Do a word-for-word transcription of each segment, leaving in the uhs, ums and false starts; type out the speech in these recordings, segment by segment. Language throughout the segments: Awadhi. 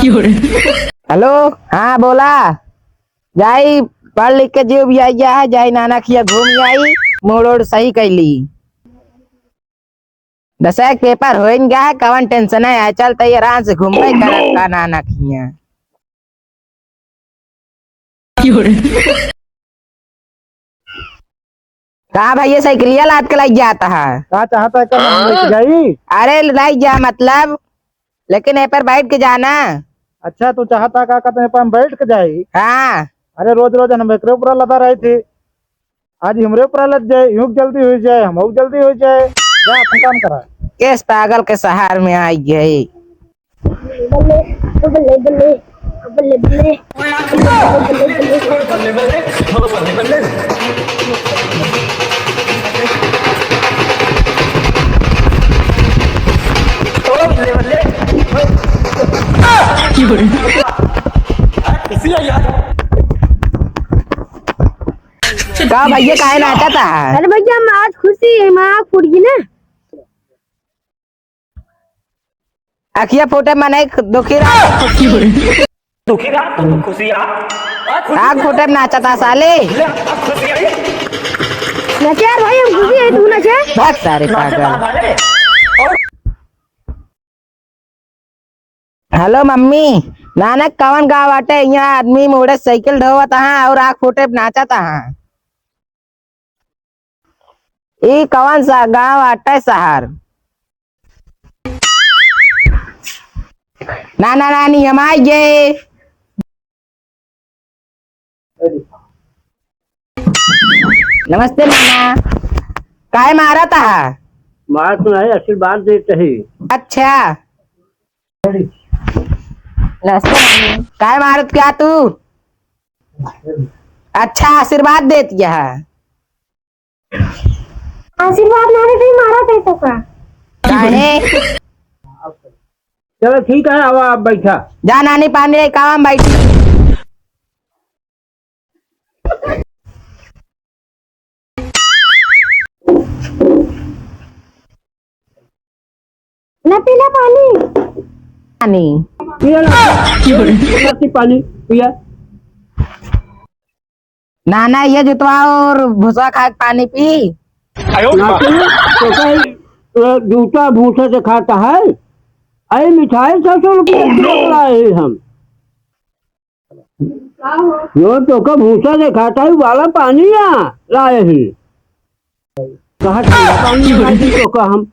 हेलो, हाँ बोला। जाई पढ़ लिख के जो भी आई है, जाई नाना खिया घूम आई, मूड उड सही कैली। दसैक पेपर होइन गया है, कवन टेंशन है, चल तई आराम से घूमबे करब का नाना खिया। कहाँ भैया साइकिलिया लाद के लाइ जाता है? का चाहता है, कब हम लेके जाई? अरे लाइ जा मतलब, लेकिन ए पर बैठ के जाना। अच्छा, तू चाहता का, का तू ए पर हम बैठ के जाई? हाँ। अरे रोज रोज हम एकरे ऊपर लदा रही थी, आज हमरे ऊपर लद जाए, यूं जल्दी हो जाए, हम जल्दी हो जाए। जा अपन काम करा। केस पागल के शहर में आई गई। बल्ले, बल्ले, बल्ले, बल्ले, बल्ले। का भैया काहे नाचत है? अरे भैया, हम आज खुशी है, हम आँख फूट गई ना। अखिया फूटे मनई दुखी रहा। दुखी रहा तो खुशी रहा। आँख फूटे नाचत है साले। खुशी आई। नाचे यार भाई, हम खुशी है, तू नाचे। भाग सारे पागल। हेलो मम्मी, नाना कवन गाँव बाटे? यहाँ आदमी मोड़े साइकिल ढोवत हाँ और आँख फूटे नाचत हाँ। ई कवन सा गाँव बाटे शहर? नाना नानी हम आई गए। नमस्ते नाना। काहे मारत हा? मारत नहीं, आशीर्वाद देत ही। अच्छा। नमस्ते नानी। काहे मारत क्या तू? अच्छा, आशीर्वाद देत यह। आशीर्वाद ना देते ही मारत है तो का? काहे? चलो ठीक है, अब आप बैठा। जा नानी पानी लेके आवा, हम बैठी। ना पीला पानी। पानी। पिया ना। ना पी पानी, पिया। ना, ना, ये जुतवा और भूसा खा के पानी पी। नाती, तो कहीं, अ, जूता भूसा से खाता है? अरे मिठाई छह सौ रुपया किलो लाए हैं हम। यो तो का भूसा से खाता है, वाला पानी या लाए हैं। कहा ठंडा पानी लाए थे तो का हम।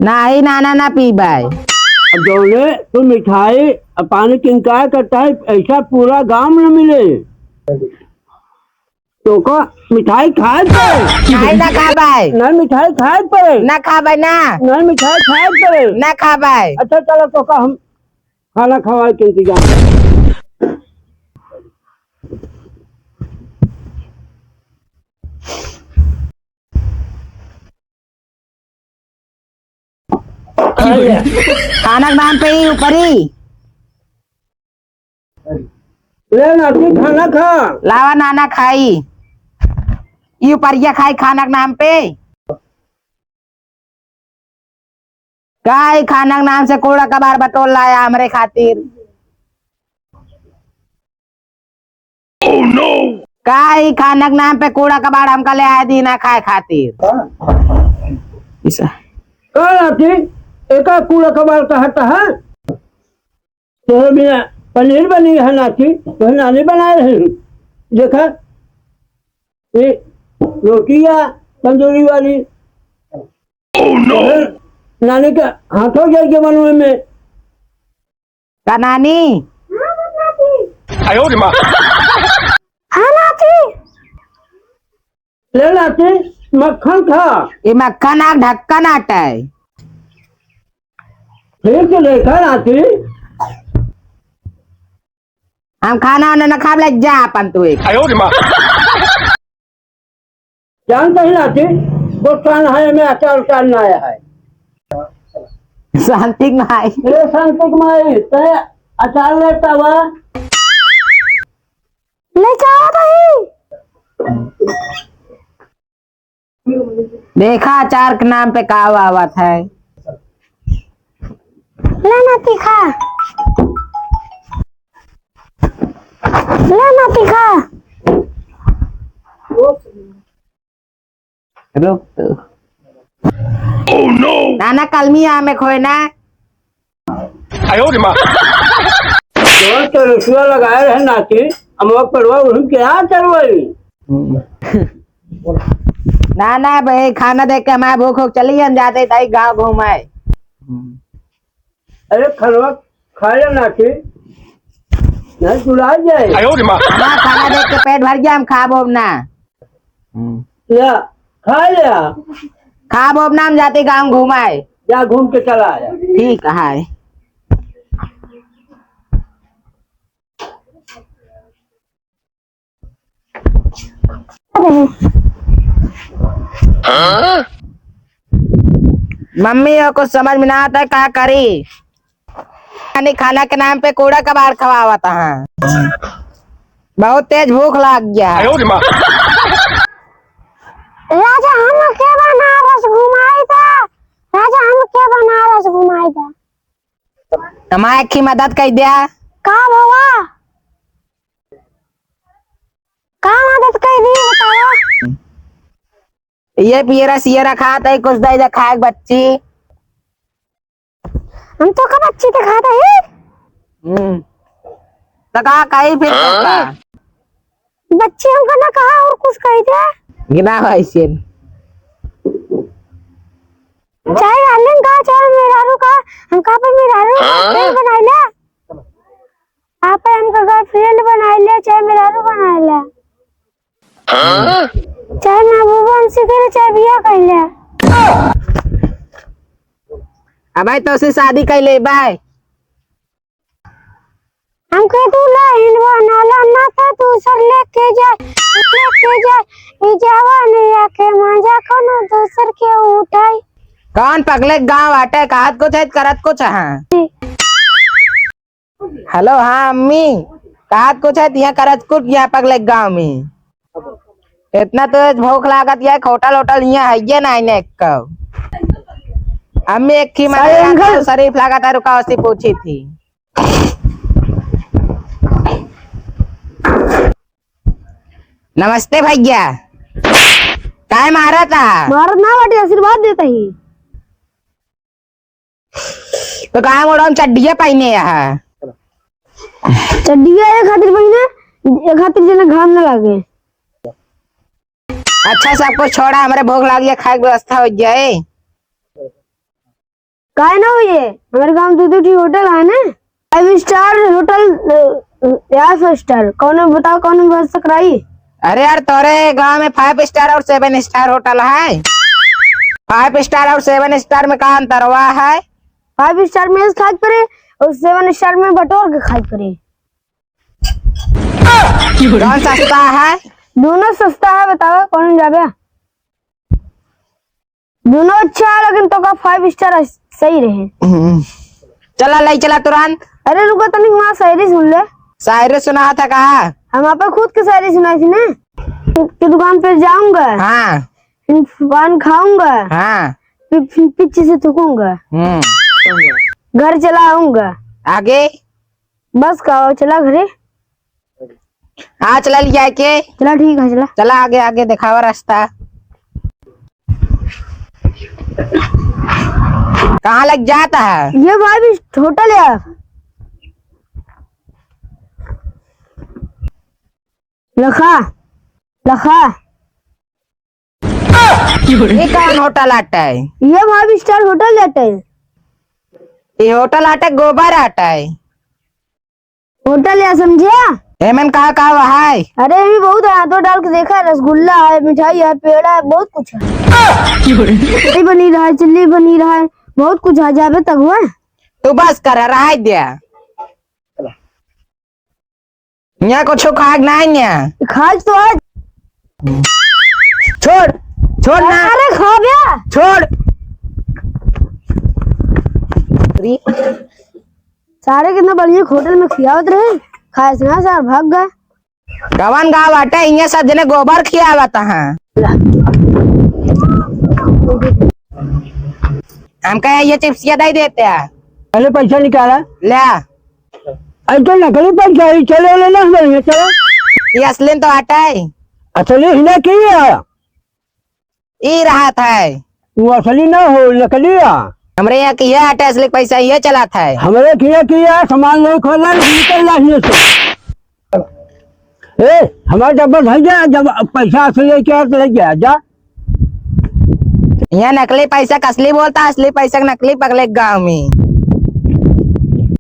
नाही नाना, ना पीबाय। अब जौने तू मिठाई, अब पानी किनकाय करता है, ऐसा पूरा गांव में मिले। तो का मिठाई खाए पड़े? नाही ना खाबाय। ना मिठाई खाए पड़े। ना खाबाय ना। ना मिठाई खाए पड़े। ना खाबाय। अच्छा चलो तो का हम खाना खवाए के इंतजाम। खाना के नाम पे ही ऊपरी। ले नाती खाना खा। लावा नाना खाई। ई उपरिया खाई खाना के नाम पे। का ई खाना के नाम से कूड़ा कबाड़ बटोर लाया हमरे खातिर? का ई खाना के नाम पे कूड़ा कबाड़ हमका ले आए दीना खाए खातिर? इसा। का नाती, एका कूड़ा कबाड़ कहत है? तोहरे बिना पनीर बनी है नाती, तोहरे नानी बनाए रही। देखा, ये रोटिया तंदूरी वाली। तोहरे नानी के हाथों जाइके बनवे में। का नानी? आयो रे माँ। हाँ नाती। ले नाती, मक्खन खा। ये मक्खन आग ढक्कन आटा है। ठीक से देखा नाती। हम खाना वाना न खाब, ले जा अपन तू एक। आयो रे माँ। जानत ही नाती, गोस्वान है में अचार उचार ना आया है। शांति माई। ए शांति माई, ते अचार लेता हुआ। ले जाओ नहीं। देखा अचार के नाम पे का आवत है। ले नाती खा। ले नाती खा। रुक तू। नाना कलमी आमे खोए ना। आयो रे माँ। जोर के रुसवा लगाए रहे नाती, हम वो पड़वा उड़न के आ चलवाई। ना, ना बे, खाना देख के हमारे भूख, भूख चली, हम जाते ताई गाँव घूमाए। अरे खलवा खा ले नाती, नहीं चुरा जाए। आयो रे माँ। हमारा खाना देख के पेट भर गया, हम खाबो अब ना। या, खा ले। खाबो अब ना, हम जाते गाँव घूमाए। जा घूम के चला आया। ठीक है। मम्मी, यो कुछ समझ में ना आता है, का करी? यानी खाना के नाम पे कूड़ा कबाड़ खवावत हैं। बहुत तेज भूख लाग गया। आयो रे माँ। राजा, हमके बनारस घुमाई दा। राजा, हमके बनारस घुमाई दा। हमार एक ही मदद कर दिया। का बाबा? का मदद कर दी बतावा? ये पियरा सियरा खात है, कुछ दे दे खाए बच्ची। हम तो का बच्ची तो खात है। हम्म। तो का कही फिर हाँ? का? बच्ची हमका ना कहा और कुछ कही दे। गिना भाई सेन। चाहे डार्लिंग का, चाहे मेहरारू का, हमका पे मेहरारू का हाँ? बनाई ले। आप हमका गर्लफ्रेंड बनाई ले, चाहे मेहरारू बनाई ले। हाँ? चाहे महबूबा हमसे करे, चाहे बियाह कर ले। अब भाई तो से शादी कर ले भाई। हमके दुल्हन बनाला ना तो दूसर लेके जाए, लेके जाए। ई जवानिया के मजा कोनो दूसर के उठाई। कौन पगले गाँव आटे, कहत कुछ है, करत कुछ है। हेलो, हाँ अम्मी, कहत कुछ है, तिया करत कुछ यहाँ पगले गाँव में। इतना तो भूख लागत है, होटल होटल यहाँ है ये ना, इन्हें एक को। अम्मी एक ही सारे मारे अंकल। शरीफ लागत है, रुका, उससे पूछी थी। नमस्ते भैया, काय मारा था? मारत ना बाटे, आशीर्वाद देता ही। तो कहाँ मोड़ा हम चड्डिया पहने यहाँ? चड्डिया ये खातिर पहने, ये खातिर जेना घाम न लागे। अच्छा, सब कुछ छोड़ा, हमरे भूख लाग गया, खाए के व्यवस्था हो जाए। काहे ना होई? हमारे गाँव दो दो ठी होटल है ना, five star होटल, अ, या five star, कौन बताओ, कौन व्यवस्था कराई? अरे यार, तोरे गाँव में five star और seven star होटल है। Five star और seven star में का अंतरवा है? Five star में खाए करे और seven star में बटोर के खाए करे। कौन सस्ता है? दोनों सस्ता है, बताओ कौन जाबे? दोनों अच्छा है, लेकिन तो का five star सही रहे। हम्म। चला, लाई चला तुरंत। अरे रुको तनिक, हमार शायरी सुन ले। शायरी सुना था का? हम आपे खुद के शायरी सुनाई थी ना। कि दुकान पे जाऊंगा। हाँ। फिर पान खाऊंगा। हाँ। फिर, फिर पीछे से थूकूंगा। हम्म। घर चला आऊंगा। आगे? बस का, चला घरे। हाँ, चला लिया के। चला, ठीक है, चला। चला आगे, आगे देखावा रास्ता। कहाँ लग जाता है? ये भाई भी होटल है। लखा, लखा। ये कौन होटल आटा है? ये five star होटल आटा है। ये होटल आटा है, गोबर आटा है। होटल है, समझे? एमन का का है? अरे, ये बहुत है, हाथों डाल के देखा है, रसगुल्ला है, मिठाई है, पेड़ा है, बहुत कुछ है। मिठाई बनी रहा है, चिल्ली बनी रहा है, बहुत कुछ है, जाबे तक हुआ। तू बस कर, रहा है दिया। यहाँ कुछ खाक नहीं है। खाक तो आज। छोड़, छोड़ ना। अरे खा बे। छोड़। सारे कितना बढ़िया होटल में खियावत रहे, खाए से ना सार भाग गए। कवन गाँव बाटे, इहाँ सब जने गोबर खियावत हैं। हमका ये चिप्सिया दे देते हैं। पहले पैसा निकाला। ल्या। अरे तो नकली पैसा ही, चलो ले ना, हमारे यहाँ चलो। ये असली तो आटा है। असली ही ना की है? ई रहत है। वो असली ना हो, नकली है। हमरे यहाँ की है आटा, असली पैसा ये चलत है। हमरे किया किया सामान नहीं खोला, निकल जा हियाँ से। ए, हमारा डब्बा धर जा, जब पैसा असली है क्या तो ले जा, जा। यहाँ नकली पैसा क असली बोलता, असली पैसा क नकली पकड़े गाँव में।